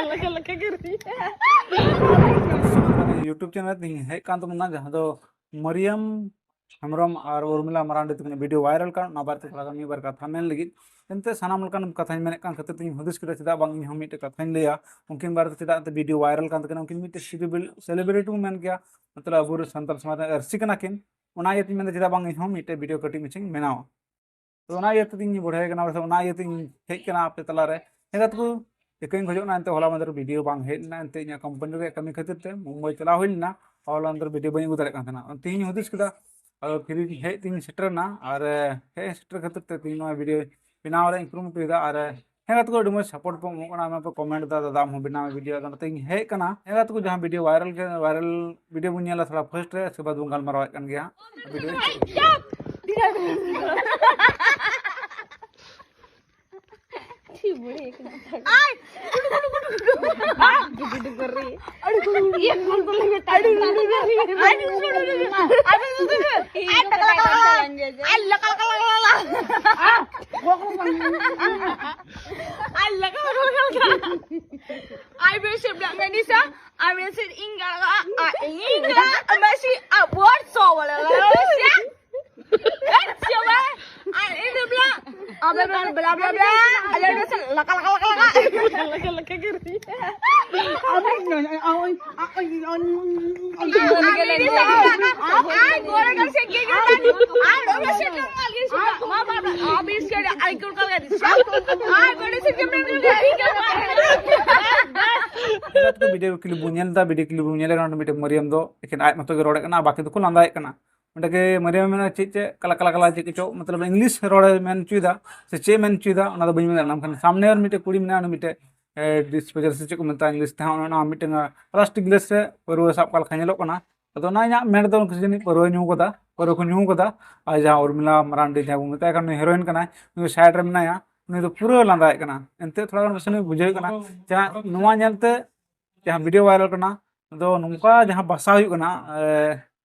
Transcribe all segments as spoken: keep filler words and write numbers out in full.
ᱞᱮᱠᱟ ᱞᱮᱠᱟ ᱜᱮ ᱨᱩᱭᱟ᱾ YouTube ᱪᱮᱱᱮᱞ ᱨᱮ ᱛᱮᱦᱮᱧ ᱦᱮᱡ ᱠᱟᱱ ᱛᱟᱵᱚᱱᱟ, ᱡᱟᱦᱟᱸ ᱫᱚ ᱢᱟᱨᱤᱭᱟᱢ ᱦᱮᱢᱵᱨᱚᱢ ᱟᱨ ᱩᱨᱢᱤᱞᱟ ᱢᱟᱨᱟᱝᱰᱤ ᱛᱟᱹᱠᱤᱱᱟᱜ ᱵᱷᱤᱰᱤᱭᱳ ᱵᱷᱟᱭᱨᱟᱞ ᱠᱟᱱ, ᱚᱱᱟ ᱵᱟᱨᱮᱛᱮ ᱛᱷᱚᱲᱟ ᱜᱟᱱ ᱢᱤᱫ ᱵᱟᱨ ᱠᱟᱛᱷᱟ ᱢᱮᱱ ᱞᱟᱹᱜᱤᱫ᱾ ᱮᱱᱛᱮ ᱥᱟᱱᱟᱢ ᱞᱮᱠᱟᱱ ᱠᱟᱛᱷᱟᱧ ᱢᱮᱱᱮᱫ ᱠᱟᱱ ᱠᱷᱟᱹᱛᱤᱨ ᱛᱮᱧ ᱦᱩᱫᱤᱥ ᱠᱮᱫᱟ, ᱪᱮᱫᱟᱜ ᱵᱟᱝ ᱤᱧ ᱦᱚᱸ ᱢᱤᱫᱴᱮᱡ ᱠᱟᱛᱷᱟᱧ ᱞᱟᱹᱭᱟ᱾ ᱩᱱᱠᱤᱱ ᱵᱟᱨᱮᱛᱮ ᱪᱮᱫᱟᱜ ᱮᱱᱛᱮ ᱵᱷᱤᱰᱤᱭᱳ ᱵᱷᱟᱭᱨᱟᱞ ᱠᱟᱱ ᱛᱟᱹᱠᱤᱱᱟ, ᱩᱱᱠᱤᱱ ᱢᱤᱫᱴᱮᱡ ᱥᱮᱞᱤᱵᱨᱤᱴᱤ ᱵᱚᱱ ᱢᱮᱱ ᱠᱮᱭᱟ, ᱢᱚᱛᱞᱚᱵ ᱟᱵᱚ ᱥᱟᱱᱛᱟᱲ ᱥᱚᱢᱟᱡᱽ ᱨᱮᱱ ᱟᱹᱨᱥᱤ ᱠᱟᱱᱟ ᱠᱤᱱ᱾ ᱚᱱᱟ ᱤᱭᱟᱹᱛᱮᱧ ᱢᱮᱱᱫᱟ, ᱪᱮᱫᱟᱜ ᱵᱟᱝ ᱤᱧ ᱦᱚᱸ ᱢᱤᱫᱴᱮᱡ ᱵᱷᱤᱰᱤᱭᱳ ᱠᱟᱹᱴᱤᱡ ᱢᱟᱪᱷᱟᱧ ᱵᱮᱱᱟᱣᱟ᱾ ᱛᱚ ᱚᱱᱟ ᱤᱭᱟᱹ ᱛᱮᱧ ᱵᱚᱲᱦᱮ ᱠᱟᱱᱟ, ᱚᱱᱟ ᱤᱭᱟᱹ ᱛᱮᱧ ᱦᱮᱡ ᱠᱟᱱᱟ ᱟᱯᱮ ᱛᱟᱞᱟᱨᱮ᱾ ᱦᱮᱸ ᱜᱟᱛᱮ ᱠᱚ, ᱤᱠᱟᱹᱧ ᱠᱷᱚᱡᱚᱜ ᱠᱟᱱᱟ, ᱮᱱᱛᱮ ᱦᱚᱞᱟ ᱢᱟᱫᱷᱮᱨ ᱵᱷᱤᱰᱤᱭᱳ ᱵᱟᱝ ᱦᱮᱡ ᱞᱮᱱᱟ, ᱮᱱᱛᱮ ᱤᱧᱟᱹᱜ ᱠᱳᱢᱯᱟᱱᱤ ᱨᱮᱭᱟᱜ ᱠᱟᱹᱢᱤ ᱠᱷᱟᱹᱛᱤᱨ ᱛᱮ ᱢᱩᱢᱵᱟᱭ ᱪᱟᱞᱟᱣ ᱦᱩᱭ ᱞᱮᱱᱟ, ᱦᱚᱞᱟ ᱢᱟᱫᱷᱮᱨ ᱵᱷᱤᱰᱤᱭᱳ ᱵᱟᱹᱧ ᱟᱹᱜᱩ ᱫᱟᱲᱮᱭᱟᱜ ᱠᱟᱱ ᱛᱟᱦᱮᱱᱟ᱾ ᱛᱮᱦᱮᱧ ᱦᱩᱫᱤᱥ ᱠᱮᱫᱟ, ᱟᱫᱚ ᱯᱷᱤᱨᱤ ᱦᱮᱡ ᱛᱤᱧ ᱥᱮᱴᱮᱨ ᱮᱱᱟ, ᱟᱨ ᱦᱮᱡ ᱥᱮᱴᱮᱨ ᱠᱷᱟᱹᱛᱤᱨ ᱛᱮ ᱛᱮᱦᱮᱧ ᱱᱚᱣᱟ ᱵᱷᱤᱰᱤᱭᱳ ᱵᱮᱱᱟᱣ ᱨᱮᱭᱟᱜ ᱤᱧ ᱠᱩᱨᱩᱢᱩᱴᱩᱭᱮᱫᱟ᱾ ᱟᱨ ᱦᱮᱸ ᱜᱟᱛᱮ ᱠᱚ, ᱟᱹᱰᱤ ᱢᱚᱡᱽ ᱥᱟᱯᱳᱨᱴ ᱯᱮ ᱮᱢᱚᱜ ᱠᱟᱱᱟ, ᱟᱭᱢᱟ ᱯᱮ ᱠᱚᱢᱮᱱᱴ ᱮᱫᱟ, ᱫᱟᱫᱟ ᱟᱢ ᱦᱚᱸ ᱵᱮᱱᱟᱣ ᱢᱮ ᱵᱷᱤᱰᱤᱭᱳ᱾ ᱟᱫᱚ ᱚᱱᱟᱛᱮ ᱤᱧ ᱦᱮᱡ ᱠᱟᱱᱟ᱾ ᱦᱮᱸ ᱜᱟᱛᱮ ᱠᱚ, ᱡᱟᱦᱟᱸ ᱵᱷᱤᱰᱤᱭᱳ ᱵᱷᱟᱭᱨᱟᱞ ᱜᱮ, ᱵᱷᱟᱭᱨᱟᱞ ᱵᱷᱤᱰᱤᱭᱳ ᱵᱚᱱ ᱧᱮᱞᱟ ᱛᱷᱚᱲᱟ ᱯᱷᱟᱨᱥᱴ ᱨᱮ, ᱩᱥᱠᱮ ᱵᱟᱫ ᱵᱚᱱ ᱜᱟᱞᱢᱟᱨᱟᱣᱮᱫ ᱠᱟᱱ ᱜᱮᱭᱟ ᱦᱟᱸᱜ᱾ ᱵᱷᱤᱰᱤᱭᱳ ᱟᱭ! ᱤᱭᱟᱹ, ᱠᱚᱞ ᱠᱚᱞ ᱞᱮ ᱢᱮᱛᱟ ᱫᱤᱧ᱾ ᱟᱭ, ᱞᱟᱠᱟ, ᱞᱟᱠᱟ, ᱞᱟᱠᱟ, ᱞᱟᱠᱟ᱾ ᱟᱭ, ᱞᱟᱠᱟ, ᱞᱟᱠᱟ, ᱞᱟᱠᱟ᱾ ᱟᱭ, ᱵᱮᱥ, ᱵᱮᱥ, ᱢᱮᱱᱤᱥᱟ᱾ ᱟᱨ ᱢᱮᱥᱮ ᱤᱧ ᱜᱟᱲᱟ, ᱟᱨ ᱤᱧ ᱜᱟᱲᱟ, ᱢᱟᱥᱤ ᱟᱵᱚᱨ ᱥᱚᱣᱟᱞᱟ᱾ ᱮ, ᱪᱮᱫ ᱵᱟ? ᱟᱨ ᱤᱧ ᱫᱚ ᱵᱞᱟ, ᱟᱵᱮ ᱵᱞᱟ, ᱵᱞᱟ, ᱵᱞᱟ, ᱵᱞᱟ᱾ ᱟᱞᱮ ᱫᱚ ᱥᱮ ᱞᱟᱠᱟ, ᱞᱟᱠᱟ, ᱞᱟᱠᱟ, ᱞᱟᱠᱟ᱾ ᱞᱮᱠᱟ ᱞᱮᱠᱟ ᱜᱮ ᱨᱩᱭᱟ᱾ ᱟᱨ ᱤᱧ ᱫᱚ ᱥᱮ ᱜᱮ ᱜᱮ ᱟᱨ ᱚᱱᱟ ᱥᱮ ᱢᱟ, ᱢᱟ, ᱢᱟ, ᱟᱵᱤᱥ ᱠᱟᱨ ᱟᱭ ᱠᱚ ᱠᱟᱞ ᱜᱟᱫᱤ᱾ ᱟᱨ ᱚᱱᱟ ᱥᱮ ᱜᱮ ᱜᱮ ᱵᱷᱤᱰᱤᱭᱳ ᱠᱞᱤᱯ ᱵᱚᱱ ᱧᱮᱞ ᱮᱫᱟ, ᱵᱷᱤᱰᱤᱭᱳ ᱠᱞᱤᱯ ᱵᱚᱱ ᱧᱮᱞ ᱠᱟᱱᱟ, ᱚᱸᱰᱮ ᱢᱤᱫᱴᱮᱱ ᱢᱟᱨᱤᱭᱟᱢ ᱫᱚ ᱮᱠᱮᱱ ᱟᱡ ᱢᱚᱛᱚ ᱜᱮ ᱨᱚᱲᱮᱫ ᱠᱟᱱᱟ, ᱵᱟᱠᱤ ᱫᱚᱠᱚ ᱞᱟᱸᱫᱟᱭᱮᱫ ᱠᱟᱱᱟ᱾ ᱚᱸᱰᱮ ᱜᱮ ᱢᱟᱨᱤᱭᱟᱢ ᱢᱮᱱᱟ, ᱪᱮᱫ ᱪᱮᱫ ᱠᱟᱞᱟ ᱠᱟᱞᱟ ᱠᱟᱞᱟ ᱪᱮᱫ ᱠᱚᱪᱚ, ᱢᱚᱛᱞᱚᱵ ᱤᱝᱞᱤᱥ ᱨᱚᱲᱮ ᱢᱮᱱ ᱦᱚᱪᱚᱭᱮᱫᱟ ᱥᱮ ᱪᱮᱫ ᱢᱮᱱ ᱦᱚᱪᱚᱭᱮᱫᱟ, ᱚᱱᱟ ᱫᱚ ᱵᱟᱹᱧ ᱢᱮᱱ ᱫᱟᱲᱮᱭᱟᱜ ᱠᱟᱱᱟ᱾ ᱢᱮᱱᱠᱷᱟᱱ ᱥᱟᱢᱱᱮ ᱨᱮ ᱢᱤᱫᱴᱮᱡ ᱠᱩᱲᱤ ᱢᱮᱱᱟᱭᱟ, ᱩᱱᱤ ᱢᱤᱫᱴᱮᱡ ᱰᱤᱥᱯᱳᱡᱟᱞ ᱥᱮ ᱪᱮᱫ ᱠᱚ ᱢᱮᱛᱟᱜᱼᱟ ᱤᱝᱞᱤᱥ ᱛᱮᱦᱚᱸ, ᱚᱱᱟ ᱢᱤᱫᱴᱮᱱ ᱯᱞᱟᱥᱴᱤᱠ ᱜᱞᱟᱥ ᱨᱮ ᱯᱟᱹᱨᱣᱟᱹ ᱥᱟᱵ ᱠᱟᱜ ᱞᱮᱠᱟ ᱧᱮᱞᱚᱜ ᱠᱟᱱᱟ᱾ ᱟᱫᱚ ᱚᱱᱟ ᱤᱧᱟᱹᱜ ᱢᱮᱱ ᱫᱚ ᱩᱱᱠᱩ ᱡᱟᱹᱱᱤᱡ ᱯᱟᱹᱨᱣᱟᱹ ᱧᱩ ᱠᱟᱫᱟ, ᱯᱟᱹᱨᱣᱟᱹ ᱠᱚ ᱧᱩ ᱠᱟᱫᱟ᱾ ᱟᱨ ᱡᱟᱦᱟᱸ ᱩᱨᱢᱤᱞᱟ ᱢᱟᱨᱟᱱᱰᱤ, ᱡᱟᱦᱟᱸ ᱵᱚᱱ ᱢᱮᱛᱟᱭ ᱠᱟᱱ, ᱩᱱᱤ ᱦᱤᱨᱳᱭᱤᱱ ᱠᱟᱱᱟᱭ, ᱩᱱᱤ ᱥᱟᱭᱤᱰ ᱨᱮ ᱢᱮᱱᱟᱭᱟ, ᱩᱱᱤ ᱫᱚ ᱯᱩᱨᱟᱹ ᱞᱟᱸᱫᱟᱭᱮᱫ ᱠᱟᱱᱟ᱾ ᱮᱱᱛᱮ ᱛᱷᱚᱲᱟ ᱜᱟᱱ ᱯᱟᱥᱮᱡ ᱵᱩᱡᱷᱟᱹᱣ ᱠᱟᱱᱟ ᱡᱟᱦᱟᱸ ᱱᱚᱣᱟ ᱧᱮᱞᱛᱮ ᱡᱟᱦᱟᱸ ᱵᱷᱤᱰᱤᱭᱳ ᱵᱷᱟᱭᱨᱟᱞ ᱠᱟᱱᱟ, ᱫᱚ ᱱᱚᱝᱠᱟ ᱡᱟᱦᱟᱸ ᱵᱷᱟᱥᱟ ᱦᱩᱭᱩᱜ ᱠᱟᱱᱟ, ᱮ,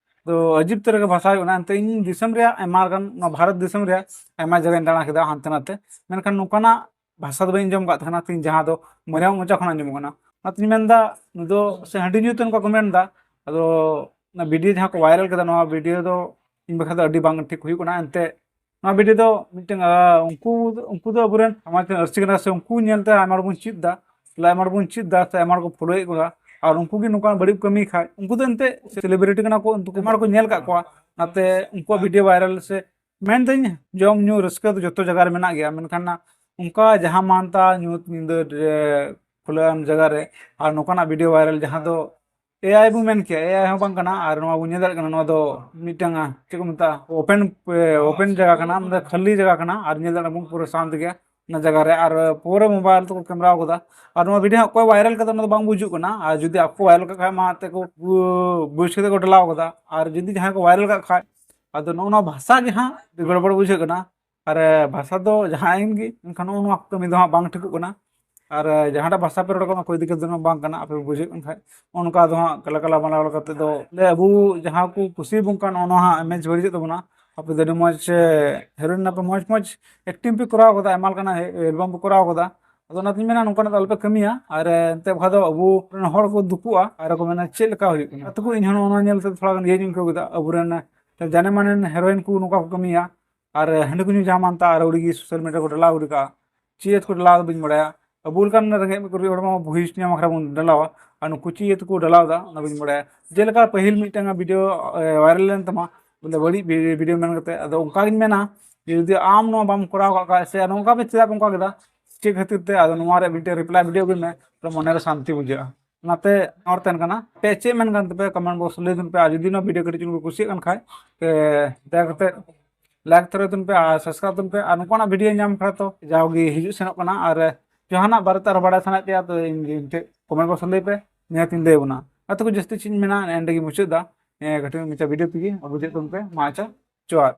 ᱫᱚ ᱟᱡᱤᱵ ᱛᱮ ᱨᱮᱜᱮ ᱵᱷᱟᱥᱟ ᱦᱩᱭᱩᱜ ᱠᱟᱱᱟ᱾ ᱮᱱᱛᱮ ᱤᱧ ᱫᱤᱥᱚᱢ ᱨᱮᱭᱟᱜ ᱟᱭᱢᱟ ᱜᱟᱱ, ᱱᱚᱣᱟ ᱵᱷᱟᱨᱚᱛ ᱫᱤᱥᱚᱢ ᱨᱮᱭᱟᱜ ᱟᱭᱢᱟ ᱡᱟᱭᱜᱟᱧ ᱫᱟᱬᱟ ᱠᱮᱫᱟ ᱦᱟᱱᱛᱮ ᱱᱟᱛᱮ, ᱢᱮᱱᱠᱷᱟᱱ ᱱᱚᱝᱠᱟᱱᱟᱜ ᱵᱷᱟᱥᱟ ᱫᱚ ᱵᱟᱹᱧ ᱟᱸᱡᱚᱢ ᱟᱠᱟᱫ ᱛᱟᱦᱮᱱᱟ, ᱛᱤᱧ ᱡᱟᱦᱟᱸ ᱫᱚ ᱢᱚᱨᱮᱭᱟᱜ ᱢᱚᱪᱟ ᱠᱷᱚᱱ ᱟᱸᱡᱚᱢᱚᱜ ᱠᱟᱱᱟ᱾ ᱚᱱᱟᱛᱤᱧ ᱢᱮᱱᱫᱟ, ᱱᱩᱭ ᱫᱚ ᱥᱮ ᱦᱟᱺᱰᱤ ᱧᱩ ᱛᱮ ᱱᱚᱝᱠᱟ ᱠᱚ ᱢᱮᱱᱫᱟ᱾ ᱟᱫᱚ ᱚᱱᱟ ᱵᱷᱤᱰᱤᱭᱳ ᱡᱟᱦᱟᱸ ᱠᱚ ᱵᱷᱟᱭᱨᱟᱞ ᱠᱮᱫᱟ, ᱱᱚᱣᱟ ᱵᱷᱤᱰᱤᱭᱳ ᱫᱚ ᱤᱧ ᱵᱟᱠᱷᱨᱟ ᱫᱚ ᱟᱹᱰᱤ ᱵᱟᱝ ᱴᱷᱤᱠ ᱦᱩᱭᱩᱜ ᱠᱟᱱᱟ᱾ ᱮᱱᱛᱮ ᱱᱚᱣᱟ ᱵᱷᱤᱰᱤᱭᱳ ᱫᱚ ᱢᱤᱫᱴᱟᱝ, ᱟᱸ, ᱩᱱᱠᱩ, ᱩᱱᱠᱩ ᱫᱚ ᱟᱵᱚᱨᱮᱱ ᱥᱚᱢᱟᱡᱽ ᱨᱮᱱ ᱟᱹᱨᱥᱤ ᱠᱟᱱᱟ ᱥᱮ, ᱩᱱᱠᱩ ᱧᱮᱞᱛᱮ ᱟᱭᱢᱟ ᱦᱚᱲ ᱵᱚᱱ ᱪᱮᱫ ᱮᱫᱟ, ᱛᱟᱦᱞᱮ ᱟᱭᱢᱟ ᱦᱚᱲ ᱵᱚᱱ ᱪᱮᱫ ᱮᱫᱟ ᱥᱮ ᱟᱭᱢᱟ ᱦᱚᱲ ᱠᱚ ᱯᱷᱳᱞᱳᱭᱮᱫ ᱠᱚᱣᱟ᱾ ᱟᱨ ᱩᱱᱠᱩ ᱜᱮ ᱱᱚᱝᱠᱟᱱ ᱵᱟᱹᱲᱤᱡ ᱠᱟᱹᱢᱤ ᱠᱷᱟᱡ, ᱩᱱᱠᱩ ᱫᱚ ᱮᱱᱛᱮ ᱥᱮᱞᱤᱵᱨᱤᱴᱤ ᱠᱟᱱᱟ ᱠᱚ, ᱩᱱᱠᱩ ᱟᱭᱢᱟ ᱦᱚᱲ ᱠᱚ ᱧᱮᱞ ᱠᱟᱜ ᱠᱚᱣᱟ᱾ ᱚᱱᱟᱛᱮ ᱩᱱᱠᱩᱣᱟᱜ ᱵᱷᱤᱰᱤᱭᱳ ᱵᱷᱟᱭᱨᱟᱞ ᱥᱮ, ᱢᱮᱱᱫᱟᱹᱧ, ᱡᱚᱢ ᱧᱩ ᱨᱟᱹᱥᱠᱟᱹ ᱫᱚ ᱡᱚᱛᱚ ᱡᱟᱭᱜᱟ ᱨᱮ ᱢᱮᱱᱟᱜ ᱜᱮᱭᱟ, ᱢᱮᱱᱠᱷᱟᱱ ᱱᱟ-, ᱚᱱᱠᱟ ᱡᱟᱦᱟᱸ ᱢᱟᱱᱛᱟ ᱧᱩᱛ ᱧᱤᱫᱟᱹ ᱨᱮ ᱠᱷᱩᱞᱟᱹᱣᱟᱱ ᱡᱟᱭᱜᱟ ᱨᱮ ᱟᱨ ᱱᱚᱝᱠᱟᱱᱟᱜ ᱵᱷᱤᱰᱤᱭᱳ ᱵᱷᱟᱭᱨᱟᱞ, ᱡᱟᱦᱟᱸ ᱫᱚ ᱮ ᱟᱭ ᱵᱚᱱ ᱢᱮᱱ ᱠᱮᱭᱟ, ᱮ ᱟᱭ ᱦᱚᱸ ᱵᱟᱝ ᱠᱟᱱᱟ᱾ ᱟᱨ ᱱᱚᱣᱟ ᱵᱚᱱ ᱧᱮᱞ ᱫᱟᱲᱮᱭᱟᱜ ᱠᱟᱱᱟ, ᱱᱚᱣᱟ ᱫᱚ ᱢᱤᱫᱴᱟᱝ, ᱪᱮᱫ ᱠᱚ ᱢᱮᱛᱟᱜᱼᱟ, ᱳᱯᱮᱱ, ᱳᱯᱮᱱ ᱡᱟᱭᱜᱟ ᱠᱟᱱᱟ, ᱢᱟᱱᱮ ᱠᱷᱟᱹᱞᱤ ᱡᱟᱭᱜᱟ ᱠᱟᱱᱟ᱾ ᱟᱨ ᱧᱮᱞ ᱫᱟᱲᱮᱭᱟᱜ ᱵᱚᱱ ᱯᱩᱨᱟᱹ ᱥᱟᱱᱛ ᱜᱮᱭᱟ ᱚᱱᱟ ᱡᱟᱭᱜᱟ ᱨᱮ᱾ ᱟᱨ ᱯᱩᱨᱟᱹ ᱢᱳᱵᱟᱭᱤᱞ ᱛᱮᱠᱚ ᱠᱮᱢᱮᱨᱟ ᱟᱠᱟᱫᱟ᱾ ᱟᱨ ᱱᱚᱣᱟ ᱵᱷᱤᱰᱤᱭᱳ ᱦᱟᱸᱜ ᱚᱠᱚᱭ ᱵᱷᱟᱭᱨᱟᱞ ᱠᱟᱫᱟ, ᱚᱱᱟ ᱫᱚ ᱵᱟᱝ ᱵᱩᱡᱩᱜ ᱠᱟᱱᱟ᱾ ᱟᱨ ᱡᱩᱫᱤ ᱟᱠᱚ ᱠᱚ ᱵᱷᱟᱭᱨᱟᱞ ᱠᱟᱜ ᱠᱷᱟᱡ ᱢᱟ ᱮᱱᱛᱮᱫ ᱠᱚ ᱵᱩ-, ᱵᱩᱡᱽ ᱠᱟᱛᱮ ᱠᱚ ᱰᱟᱞᱟᱣ ᱠᱟᱫᱟ᱾ ᱟᱨ ᱡᱩᱫᱤ ᱡᱟᱦᱟᱸᱭ ᱠᱚ ᱵᱷᱟᱭᱨᱟᱞ ᱠᱟᱜ ᱠᱷᱟᱡ, ᱟᱫᱚ ᱱᱚᱜᱼᱚ ᱱᱚᱣᱟ ᱵᱷᱟᱥᱟ ᱜᱮ ᱦᱟᱸᱜ ᱟᱹᱰᱤ ᱜᱚᱲᱵᱚᱲ ᱵᱩᱡᱷᱟᱹᱜ ᱠᱟᱱᱟ᱾ ᱟᱨ ᱵᱷᱟᱥᱟ ᱫᱚ ᱡᱟᱦᱟᱸᱭ ᱜᱮ, ᱮᱱᱠᱷᱟᱱ ᱱᱚᱜᱼᱚ ᱱᱚᱣᱟ ᱠᱟᱹᱢᱤ ᱫᱚ ᱦᱟᱸᱜ ᱵᱟᱝ ᱴᱷᱤᱠᱚᱜ ᱠᱟᱱᱟ᱾ ᱟᱨ ᱡᱟᱦᱟᱸᱴᱟᱜ ᱵᱷᱟᱥᱟ ᱯᱮ ᱨᱚᱲ ᱠᱟᱱᱟ, ᱚᱠᱚᱭ ᱫᱤᱠᱟᱹᱛ ᱫᱚ ᱵᱟᱝ ᱠᱟᱱᱟ, ᱟᱯᱮ ᱯᱮ ᱵᱩᱡᱷᱟᱹᱣᱮᱫ ᱠᱟᱱ ᱠᱷᱟᱡ᱾ ᱱᱚᱜᱼᱚ ᱱᱚᱝᱠᱟ ᱫᱚ ᱦᱟᱸᱜ ᱠᱟᱞᱟ ᱠᱟᱞᱟ ᱢᱟᱞᱟ ᱠᱟᱛᱮ ᱫᱚ, ᱞᱮ ᱟᱵᱚ ᱡᱟᱦᱟᱸ ᱠᱚ ᱠᱩᱥᱤ ᱵᱚᱱ ᱠᱟᱱ, ᱱᱚᱜᱼᱚ ᱱᱚᱣᱟ ᱦᱟᱸᱜ ᱤᱢᱮᱡᱽ ᱵᱟᱹᱲᱤᱡ ᱦᱩᱭᱩᱜ ᱛᱟᱵᱚᱱᱟ᱾ ᱟᱯᱮ ᱫᱚ ᱟᱹᱰᱤ ᱢᱚᱡᱽ ᱦᱤᱨᱳᱭᱤᱱ ᱟᱯᱮ, ᱢᱚᱡᱽ ᱢᱚᱡᱽ ᱮᱠᱴᱤᱝ ᱯᱮ ᱠᱚᱨᱟᱣ ᱠᱟᱫᱟ, ᱟᱭᱢᱟ ᱞᱮᱠᱟᱱᱟᱜ ᱮᱞᱵᱟᱢ ᱯᱮ ᱠᱚᱨᱟᱣ ᱠᱟᱫᱟ᱾ ᱟᱫᱚ ᱚᱱᱟᱛᱤᱧ ᱢᱮᱱᱟ, ᱱᱚᱝᱠᱟᱱᱟᱜ ᱫᱚ ᱟᱞᱚᱯᱮ ᱠᱟᱹᱢᱤᱭᱟ᱾ ᱟᱨ ᱮᱱᱛᱮ ᱵᱟᱠᱷᱟᱡ ᱫᱚ ᱟᱵᱚ ᱨᱮᱱ ᱦᱚᱲ ᱠᱚ ᱫᱩᱠᱩᱜᱼᱟ ᱟᱨ ᱠᱚ ᱢᱮᱱᱟ, "ᱪᱮᱫ ᱞᱮᱠᱟ ᱦᱩᱭᱩᱜ ᱠᱟᱱᱟ?" ᱛᱩᱠᱩ ᱤᱧ ᱦᱚᱸ ᱱᱚᱜᱼᱚ ᱱᱚᱣᱟ ᱧᱮᱞ ᱛᱮ ᱛᱷᱚᱲᱟ ᱜᱟᱱ ᱤᱭᱟᱹᱧ ᱟᱹᱭᱠᱟᱹᱣ ᱠᱮᱫᱟ᱾ ᱟᱵᱚᱨᱮᱱ ᱡᱟᱱᱮ ᱢᱟᱱᱮ ᱦᱤᱨᱳᱭᱤᱱ ᱠᱚ ᱱᱚᱝᱠᱟ ᱠᱚ ᱠᱟᱹᱢᱤᱭᱟ᱾ ᱟᱨ ᱦᱟᱺᱰᱤ ᱠᱚ ᱧᱩ ᱡᱟᱦᱟᱸ ᱢᱟᱱᱛᱟ ᱟᱨ ᱟᱹᱣᱲᱤ ᱜᱮ ᱥᱳᱥᱟᱞ ᱢᱤᱰᱤᱭᱟ ᱠᱚ ᱰᱟᱞᱟᱣ ᱜᱤᱰᱤ ᱠᱟᱜᱼᱟ᱾ ᱪᱮᱫ ᱤᱭᱟᱹ ᱛᱮᱠᱚ ᱰᱟᱞᱟᱣ ᱫᱟ ᱵᱟᱹᱧ ᱵᱟᱲᱟᱭᱟ᱾ ᱟᱵᱚ ᱞᱮᱠᱟᱱ ᱨᱮᱸᱜᱮᱡ ᱜᱩᱨᱤᱡ ᱦᱚᱲ ᱢᱟ ᱵᱷᱩᱭᱤᱥ ᱧᱟᱢ ᱟᱠᱷᱲᱟ ᱵᱚᱱ ᱰᱟᱞᱟᱣᱟ, ᱟᱨ ᱱᱩᱠᱩ ᱪᱮᱫ ᱤᱭᱟᱹ ᱛᱮᱠᱚ ᱰᱟᱞᱟᱣ ᱫᱟ ᱚᱱᱟ ᱵᱟᱹᱧ ᱵᱟᱲᱟᱭᱟ᱾ ᱡᱮᱞᱮᱠᱟ ᱯᱟᱹᱦᱤᱞ ᱢᱤᱫᱴᱟᱝ ᱵᱷᱤᱰᱤᱭᱳ, ᱮ, ᱵᱷᱟᱭᱨᱟᱞ ᱞᱮᱱ ᱛᱟᱢᱟ, ᱵᱚᱞᱮ ᱵᱟᱹᱲᱤᱡ ᱵᱷᱤ-, ᱵᱷᱤᱰᱤᱭᱳ ᱢᱮᱱ ᱠᱟᱛᱮ᱾ ᱟᱫᱚ ᱚᱱᱠᱟ ᱜᱤᱧ ᱢᱮᱱᱟ, ᱡᱮ ᱡᱩᱫᱤ ᱟᱢ ᱱᱚᱣᱟ ᱵᱟᱢ ᱠᱚᱨᱟᱣ ᱠᱟᱜ ᱠᱷᱟᱡ ᱥᱮ ᱱᱚᱝᱠᱟ ᱯᱮ ᱪᱮᱫᱟᱜ ᱯᱮ ᱚᱱᱠᱟ ᱠᱮᱫᱟ, ᱪᱮᱫ ᱠᱷᱟᱹᱛᱤᱨ ᱛᱮ, ᱟᱫᱚ ᱱᱚᱣᱟ ᱨᱮ ᱢᱤᱫᱴᱮᱱ ᱨᱤᱯᱞᱟᱭ ᱵᱷᱤᱰᱤᱭᱳ ᱟᱹᱜᱩᱭ ᱢᱮ, ᱛᱚ ᱢᱚᱱᱮ ᱨᱮ ᱥᱟᱱᱛᱤ ᱵᱩᱡᱷᱟᱹᱜᱼᱟ᱾ ᱚᱱᱟᱛᱮ ᱱᱚᱣᱟ ᱛᱟᱦᱮᱱ ᱠᱟᱱᱟ, ᱯᱮ ᱪᱮᱫ ᱢᱮᱱ ᱠᱟᱱ ᱛᱟᱯᱮ, ᱠᱚᱢᱮᱱᱴ ᱵᱚᱠᱥ ᱞᱟᱹᱭ ᱛᱟᱵᱚᱱ ᱯᱮ᱾ ᱟᱨ ᱡᱩᱫᱤ ᱱᱚᱣᱟ ᱵᱷᱤᱰᱤᱭᱳ ᱠᱟᱹᱴᱤᱡ ᱪᱩᱞᱩᱝ ᱯᱮ ᱠᱩᱥᱤᱭᱟᱜ ᱠᱟᱱ ᱠᱷᱟᱡ, ᱛᱮ ᱫᱟᱭᱟ ᱠᱟᱛᱮ ᱞᱟᱭᱤᱠ ᱛᱚᱨᱟᱭ ᱛᱟᱵᱚᱱ ᱯᱮ ᱟᱨ ᱥᱟᱵᱥᱠᱨᱟᱭᱤᱵ ᱛᱟᱵᱚᱱ ᱯᱮ᱾ ᱟᱨ ᱱᱚᱝᱠᱟᱱᱟᱜ ᱵᱷᱤᱰᱤᱭᱳ ᱧᱟᱢ ᱵᱟᱠᱷᱨᱟ ᱛᱚ ᱡᱟᱣᱜᱮ ᱦᱤᱡᱩᱜ ᱥᱮᱱᱚᱜ ᱠᱟᱱᱟ᱾ ᱟᱨ ᱡᱟᱦᱟᱱᱟᱜ ᱵᱟᱨᱮᱛᱮ ᱟᱨᱦᱚᱸ ᱵᱟᱲᱟᱭ ᱥᱟᱱᱟᱭᱮᱫ ᱯᱮᱭᱟ, ᱛᱚ ᱤᱧ, ᱤᱧ ᱴᱷᱮᱱ ᱠᱚᱢᱮᱱᱴ ᱵᱚᱠᱥ ᱨᱮ ᱞᱟᱹᱭ ᱯᱮ, ᱱᱤᱦᱟᱹᱛᱤᱧ ᱞᱟᱹᱭ ᱟᱵᱚᱱᱟ᱾ ᱟᱨ ᱛᱚ ᱡᱟᱹᱥᱛᱤ ᱪᱮᱫ ᱤᱧ ᱢᱮᱱᱟ, ᱮᱸᱰᱮ ᱜᱮ ᱢᱩᱪᱟᱹᱫ ᱫᱟ᱾ ᱮᱸ, ᱠᱟᱹᱴᱤᱡ ᱢᱟᱪᱷᱟ ᱵᱷᱤᱰᱤᱭᱳ ᱛᱮᱜᱮ ᱵᱩᱡᱷᱟᱹᱣ ᱛᱟᱵᱚᱱ ᱯᱮ᱾ ᱢᱟ ᱟᱪᱪᱷᱟ, ᱡᱚᱦᱟᱨ᱾